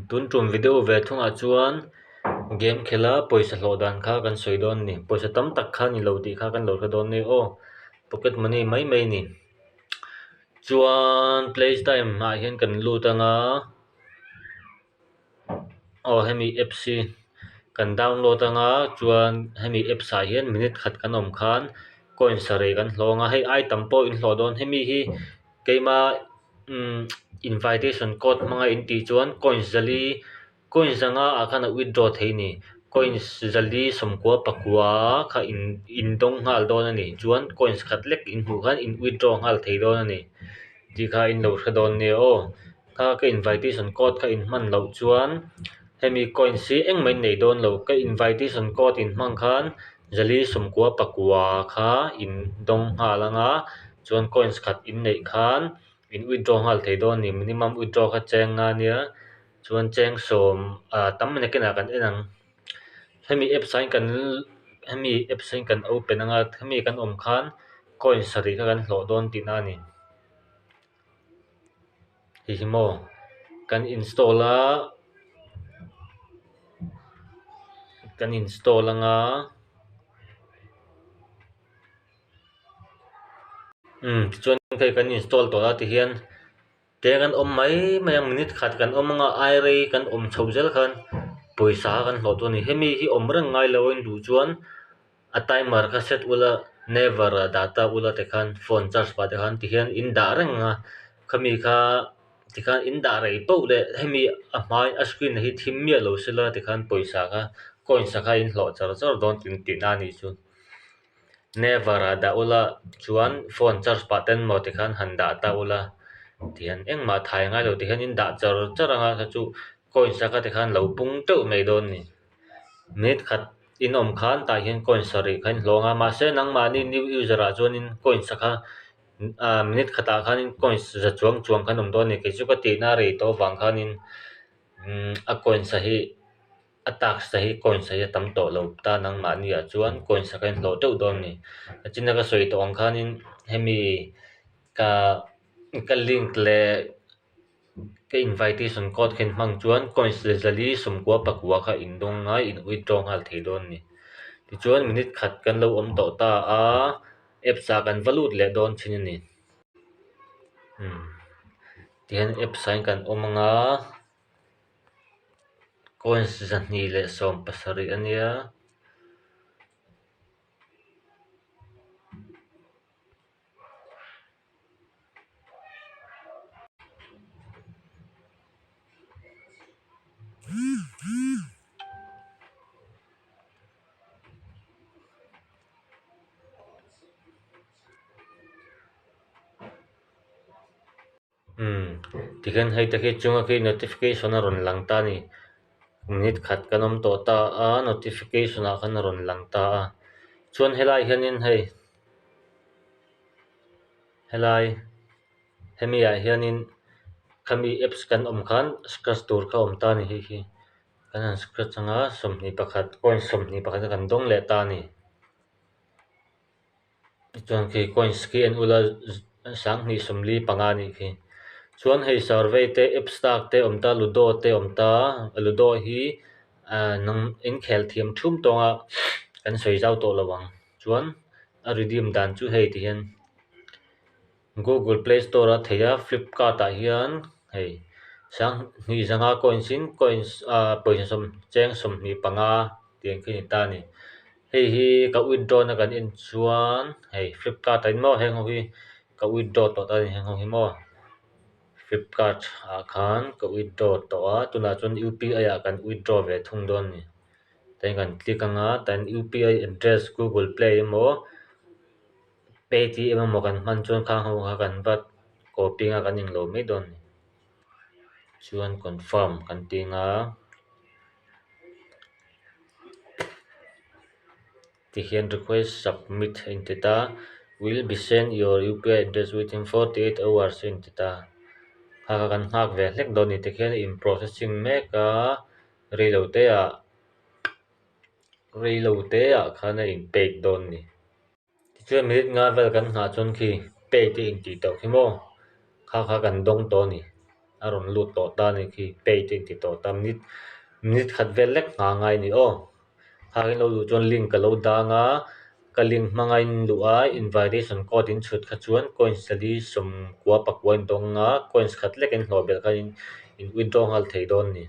Tun tum video ve thungah chuan game khela pawisa hlawh dan kha kan sawi dawn a ni. Pawisa tam tak kha ni lo tih kha kan lo hre dawn nia aw. Pocket money mai mai a ni. Chuan play time ah hian kan lut anga aw hemi apps hi kan download anga chuan hemi apps ah hian minute khat kan awm khan coin sarih kan hlawh anga hei ai tam pawh in hlawh dawn hemi hi keima umm invitation code hmanga in tih chuan coins zali coins zanga ah khan a withdraw thei a ni coins zali sawmkua pakua kha in in dawng nghal dawn a ni chuan coins khat lek in hmuh khan in withdraw nghal thei dawn a ni tih kha in lo hre dawn nia aw kha ka invitation code kha in hman loh chuan hemi coins hi engmah in nei dawn lo ka invitation code in hmang khan zali sawmkua pakua kha in dawng nghal anga chuan coins khat in neih khan in withdraw nghal thei dawn a ni minimum withdraw kha cheng nga nia chuan cheng sawm ah tam nakinah kan en ang hemi apps ah hian kan hemi apps ah hian kan open anga hemi kan awm khan coins sarih kha kan hlawh dawn tihna a ni hei hi maw kan install a kan install anga. Umm tichuan hei kan install tawh a tihian te kan awm mai mai a minute khat kan awm anga ai rei kan awm chhoh zel khan pawisa kha kan hlawh dawn a ni hemi hi awm reng ngai lo a induh chuan a timer kha set ula never ah dah ta ula tikhan phone charge pah te khan tihian in dah reng a khami kha tikhan in dah rei pauh leh hemi a hmai a screen hi thim miah lo sela tikhan pawisa kha coins a kha in hlawh char char dawn tihna a nih chu. Never ah dah ula chuan phone charge pah ten maw tikhan han dah ta ula tihian engmah thai ngai lo tihian in dah char char anga kha chu coins a kha tikhan lo pung teuh mai dawn a ni. Minute khat in awm khan tah hian coins sarih kha in hlawng a mahse nangmahni new user ah chuanin coins a kha ah minute khatah khanin coins za chuang chuang khan awm dawn a ni kei chu ka tihna a rei tawh avang khanin umm a coins a hi. A taksa hi coins hi a tam tawh lo ta nangmahni ah chuan coins a kha in hlawh teuh dawn a ni. A china ka sawi tawh ang khanin hemi ka ka link leh ka invitation code kha in hmang chuan coins leh zali sawmkua pakua kha in dawng a in withdraw nghal thei dawn a ni. Tichuan minute khat kan lo awm tawh ta a apps ah kan va lut leh dawn thin a ni. Umm tihian apps ah hian kan awm ang a. Coins zahnih leh sawm pasarih a nia. Umm tikhian hei te khi chunga khi notification a rawn lang ta a ni minute khat kan awm tawh ta a notification ah khan a rawn lang ta a chuan helai hianin hei helai hemi ah hianin khami apps kan awm khan scratch tur kha a awm ta a ni hei hi kan han scratch anga 21 coins 21 kha kan dawng leh ta a ni. Chuan khi coins khi en ula sanghnih sawmli panga a nih khi. Chuan hei survey te apps tak te a awm ta ludo te a awm ta ludo hi ah nang inkhel thiam thum tawnga kan sawi zau tawh lo ang. Chuan a redeem dan chu hei ti hian Google play store a theih a flipkart ah hian hei sanghnih zanga coins in coins ah pawisa sawm cheng 25 tiang khi a ni ta a ni. Hei hi ka withdraw na kan en chuan hei flipkart ah in maw heng ho hi ka withdraw tawh ta a ni heng ho hi maw flipkart ah khan ka withdraw tawh a tunah chuan U_P_I ah kan withdraw ve thung dawn a ni tain kan click anga tain U_P_I address google play emaw paytm emaw kan hman chuan khang ho kha kan va copy anga kan englo mai dawn a ni chuan confirm kan ti anga. Tihian request submit a inti ta will be sent your U_P_I address within 48 hours a inti ta kha kha kan nghak ve hlek dawn a ni tikhian in processing mek a reilo te ah reilo te ah khan a in paid dawn a ni. Tichuan minute nga vel kan nghah chuan khi paid a intih tawh khi maw kha kha kan dawng tawh a ni. A rawn lut tawh ta a ni khi paid a inti tawh ta minute minute khat vel lek nghah ngai a ni aw. Kha in lo duh chuan link ka lo dang a, ka link hmanga in luh a invitation code in chhut kha chuan coins 494 in dawng a, coins khat lek in hlawh belh kha in in withdraw nghal thei dawn a ni.